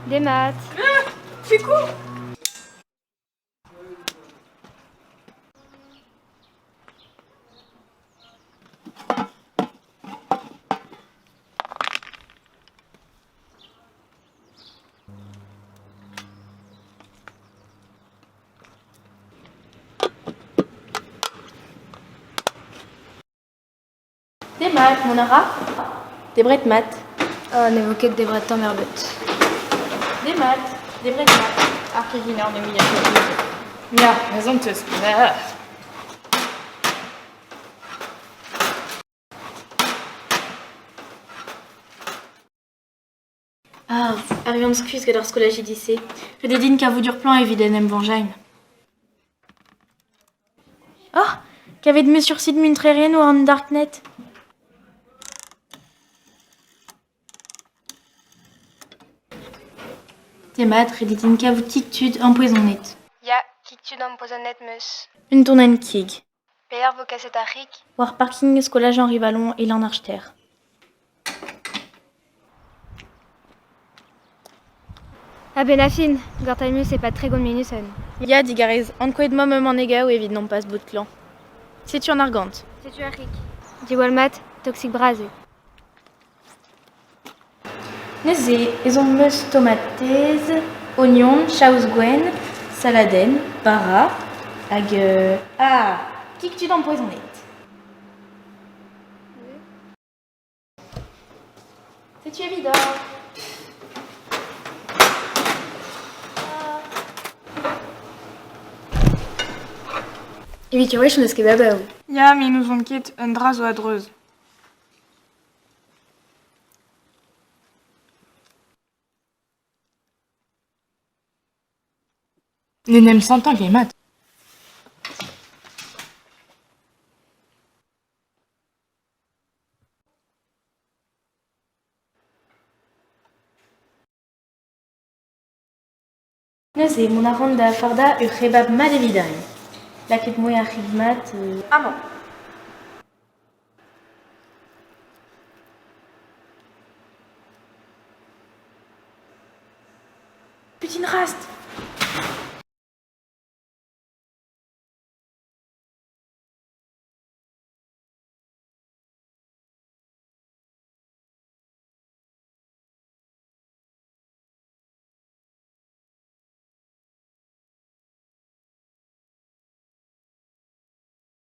Demat. Sikour! Demat, mont a ra? Debret mat. Oh, ne vo ket debret tamm ebet. Demat, debret mat. Ar keginer ne ouia ket. Ya, rezon 'teus. Ah, ar yann skuizh gant ar skolajidi-se. Ret eo din kavout ur plan evit en em veñjañ. Oh, kavet 'm eus ur sit muntrerien war an darknet. Demat, ret eo din kavout kig tud ampoezonet. Ya, kig tud ampoezonet 'm eus. Un tonenn kig. Pelec'h 'vo kaset ar c'hig? War parking skolaj Henri Vallon e Lannarstêr. A-benn ar fin, gortailmus e-pad 30 munutenn. Ya, digarez, ankouaet 'ma ma manegaoù evit nompas bout klañv. Setu an argant. Setu ar c'hig. Diwall mat, toksik bras eo. Neuze ezhomm 'm eus tomatez, ognon, chaous gwenn, saladenn, bara hag ah, kig tud ampoezonet. Setu evidoc'h. Evit ur wech n'eus ket babaoù. Ya, met n'ouzon ket, un dra zo a-dreuz. N'en em santañ ket mat. Neuze mont a ran da fardañ ur c'hebab mat evidon. Lakaet 'm boa ar c'hig mat amañ. Putin rast!